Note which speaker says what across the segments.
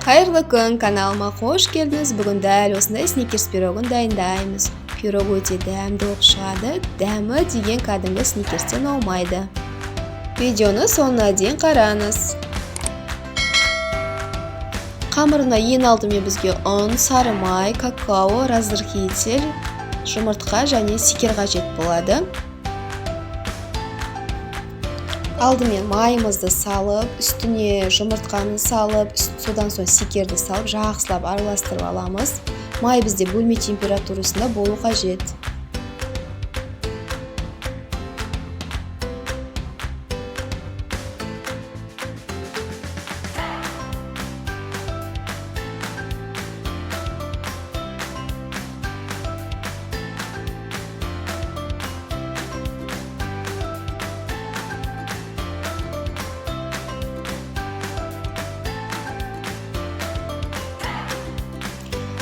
Speaker 1: Қайырлы күн, каналыма қош келдіңіз. Бүгін дәл осындай сникерс пирогын дайындаймыз. Пирог өте дәмді болып шығады. Дәмі деген кәдімгі сникерстен аумайды. Видеоны соңына дейін қараңыз. Қамырына ең алдымен бізге ұн, сары май, какао, разрыхлитель, жұмыртқа және секер қажет болады. Алдымен майымызды салып, үстіне жұмыртқаны салып, содан соң секерді салып, жақсылап араластырып аламыз. Май бізде бөлме температурасында болу қажет.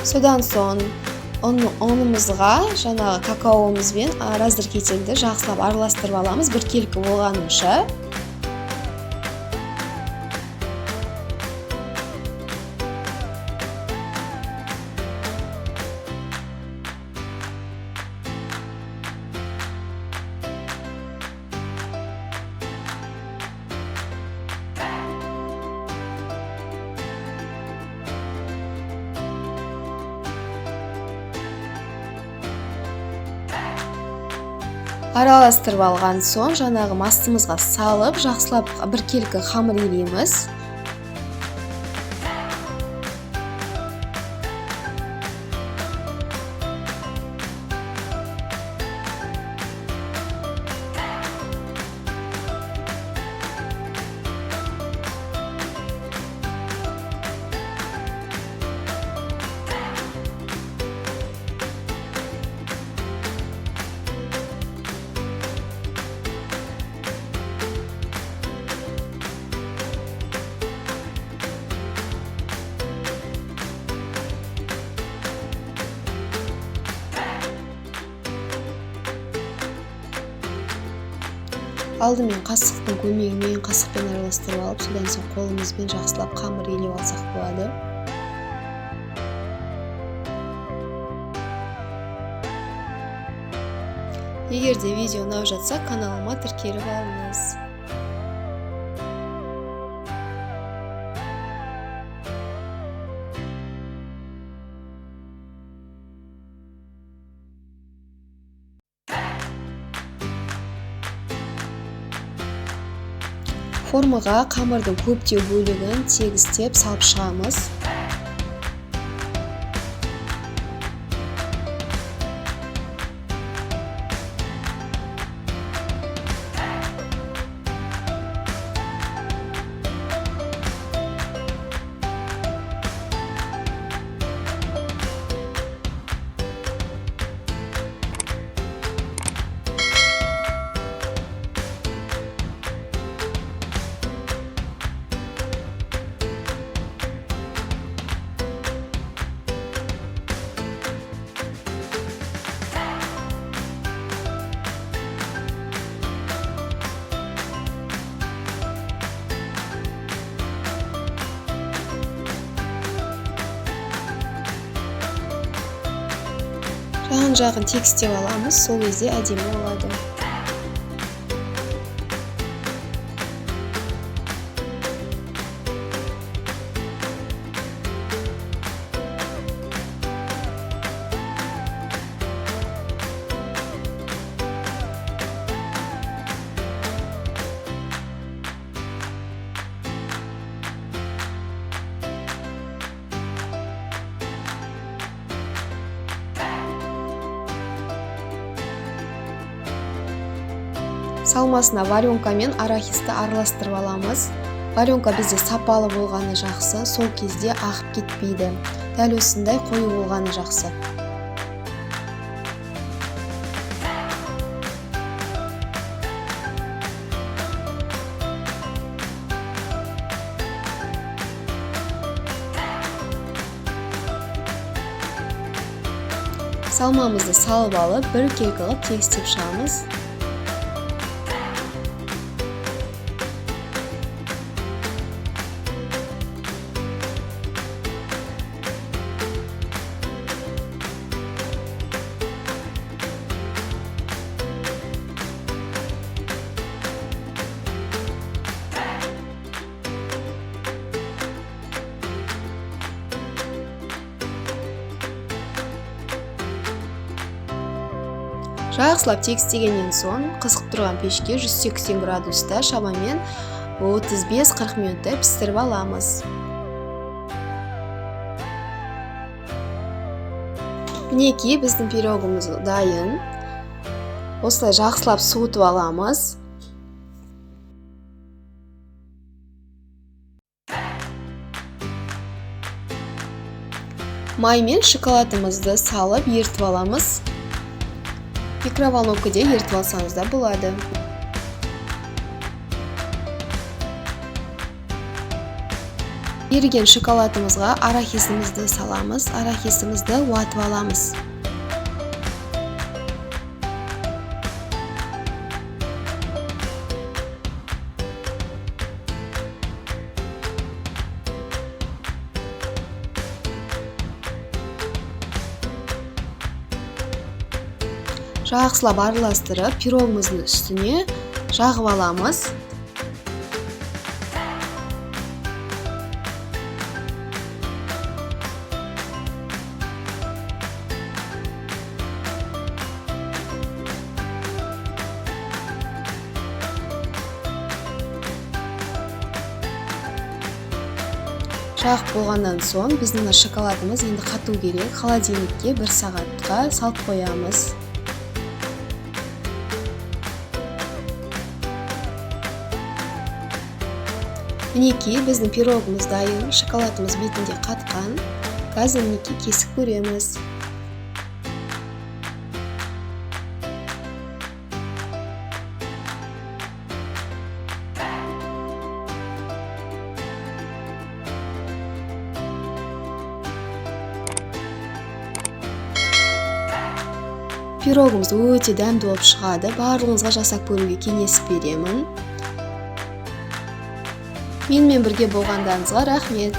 Speaker 1: Содан соң ұнымызға жаңағы какаомыз бен разрыхлительді жақсылап араластырып аламыз, біркелкі болғанынша. Араластырып алған соң жаңағы мастымызға салып, жақсылап біркелкі қамыр илейміз. Алдымен қасықтың көмегімен қасықпен араластырып алып, содан соң қолымызбен жақсылап қамыр илеп алсақ болады. Егер де видео ұнап жатса, каналыма тіркеліп алыңыз. Формаға қамырдың көптеу бөлігін тегістеп салып шығамыз. Жан-жағын тегістеп аламыз, сол кезде әдемі болады. Салмасына варенка мен арахисті араластырып аламыз. Варенка бізде сапалы болғаны жақсы, сол кезде ағып кетпейді. Дәл осындай қою болғаны жақсы. Салмамызды салып алып, біркелкі қылып тегістеп шығамыз. Жақсылап тегістегеннен соң қызып тұрған пешке 180 градуста шамамен 35-40 минуттай пісіріп аламыз. Мінекей, біздің пирогымыз дайын. Осылай жақсылап суытып аламыз. Май мен шоколадымызды салып ертіп аламыз. Микроволновкада ертіп алсаңыз да болады. Еріген шоколадымызға арахисімізді саламыз, арахисімізді уатып аламыз. Жақсылап араластырып, пирогымыздың үстіне жағып аламыз. Жағып болғаннан соң біздің шоколадымыз енді қату керек. Холодильникке 1 сағатқа салып қоямыз. Мінекей, біздің пирогымыз дайын, шоколадымыз бетінде қатқан. Қазір мінекей кесіп көреміз. Пирогымыз өте дәмді болып шығады. Барлығыңызға жасап көруге кеңес беремін. Менімен бірге болғандарыңызға рахмет.